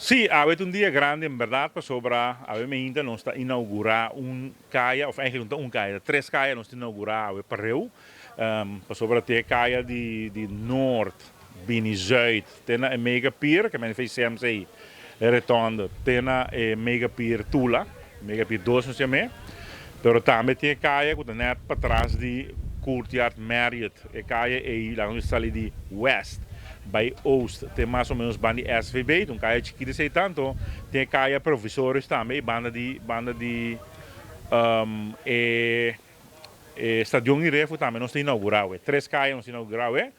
Sí, awe ta un dia grandi en berdad pasobra awe meinta nos ta inaugura un caya, of eigenlijk no ta un caya, ta tres caya nos ta inaugura awe pareu, pasobra te e caya di di noord bini zuid te na e Mega Pier, ke men VCMC Retonde te na e Mega Pier Tula, Mega Pier dos nos yam'é, pero tambe tin e caya cu ta net patras di Courtyard Marriott, e caya ey laga nos sali di west bay oost te mas o menos banda di SVB, ta un caya chikito esey tanto, tin e caya Provisorios tambe y banda di banda di e e stadion di Refu tambe nos ta inaugura awe, tres caya nos ta inaugura awe.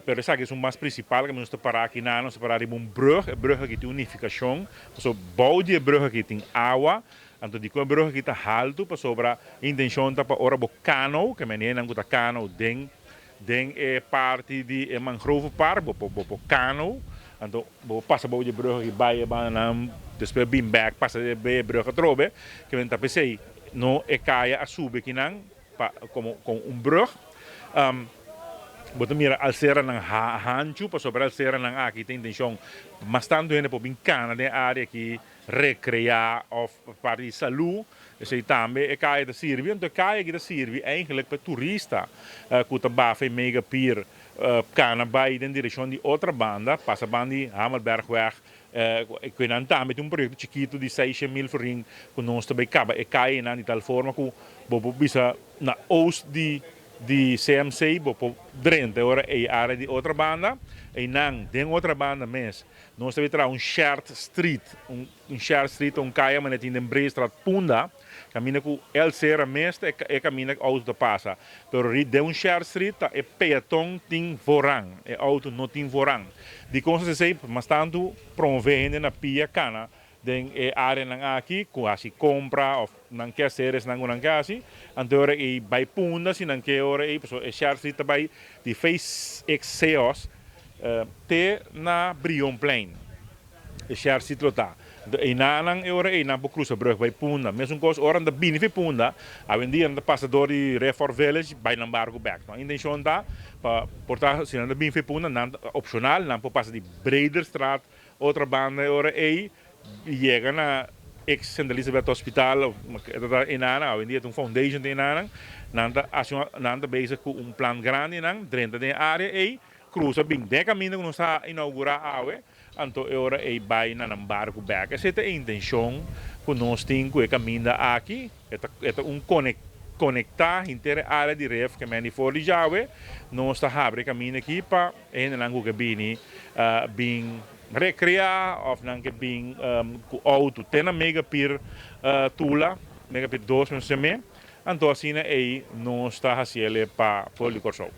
Pero esaki esun mas principal caminda nos ta para aki nan, nos ta para riba un brug, e brug aki tin un nificacion, pasobra bou di e brug aki tin awa, anto dikon e brug aki ta haltu, pasobra e intencion ta pa ora bo cano, ke men hendenan ku ta cano den den e parti di e mangrovepark, bo por bo por cano, anto bo por pasa bou di e brug aki bai e bandanan, despues bin bek pasa e brug atrobe, ke men ta pesey no e kaya a subi akinan. Pa como con un brug. Bo ta mira alseranan hanchu pasobra alseranan aki ta intencion mas tanto hende por bin cana den e area aki recrea of parti di salu. Esey tambe e caya ta sirbi. Anto e caya aki ta sirbi eigenlijk pa e turista cu ta bafa e Mega Pier cana bay den direccion di otra banda pasa banda di Hamelbergweg. Ku nan tambe tin un proyekto chikitu di seishen mil florin ku nos ta bai kaba e kayenan di tal forma ku bo por bisa na oost di di CMC bo por drenta e ora ei área di otra banda. Einan den otra banda mes nos ta bai traha un shared street, un shared street ta un kaya manera tin den Breestraat Punda. Kaminda ku el sera mes ta e kaminda ku outo ta pasa. Pero ri den un shared street ta e peaton tin voorrang, e outo no tin voorrang. Dikon sa esei? Mas tantu promove hende na pia kana den e areanan aki ku hasi kompra òf nan ke haser esnan ku nan ke hasi. Anto e ora ei bai punda si nan ke e ora ei pasobra e shared street ta bai di VXCOS te na Brionplein. E shèrsit lo ta. Anto einanan e ora ei nan por krusa brug bai Punda. Mesun kos ora nan ta bini fi Punda, awendia nan ta pasa dor di Refor Village bai nan barku bèk. Nan intenshon ta pa por ta si nan ta bini fi Punda nan ta opshonal nan por pasa di Brederstraat otro banda e ora ei yega na ex Sint Elisabeth Hospital of e ta ta einanan awendia ta un foundation ta einanan nan ta hasi un nan ta bezig ku un plan grandi nan drenta den e area ei krusa bin den e kaminda ku nos a inaugurá awe. Anto e ora ei bai na nan barku bek. Esei ta e intenshon ku nos tin ku e kaminda aki. E ta e ta un konektá henter e área di Ref ke men di for di djawe. Nos ta habri e kaminda aki pa e hendenan ku ke bini bin rekreá òf nan ke bin ku outo te na Mega Pier Tula, Mega Pier dos mester mé. Anto asina ei nos ta hasiel e pa pueblo di Kòrsou.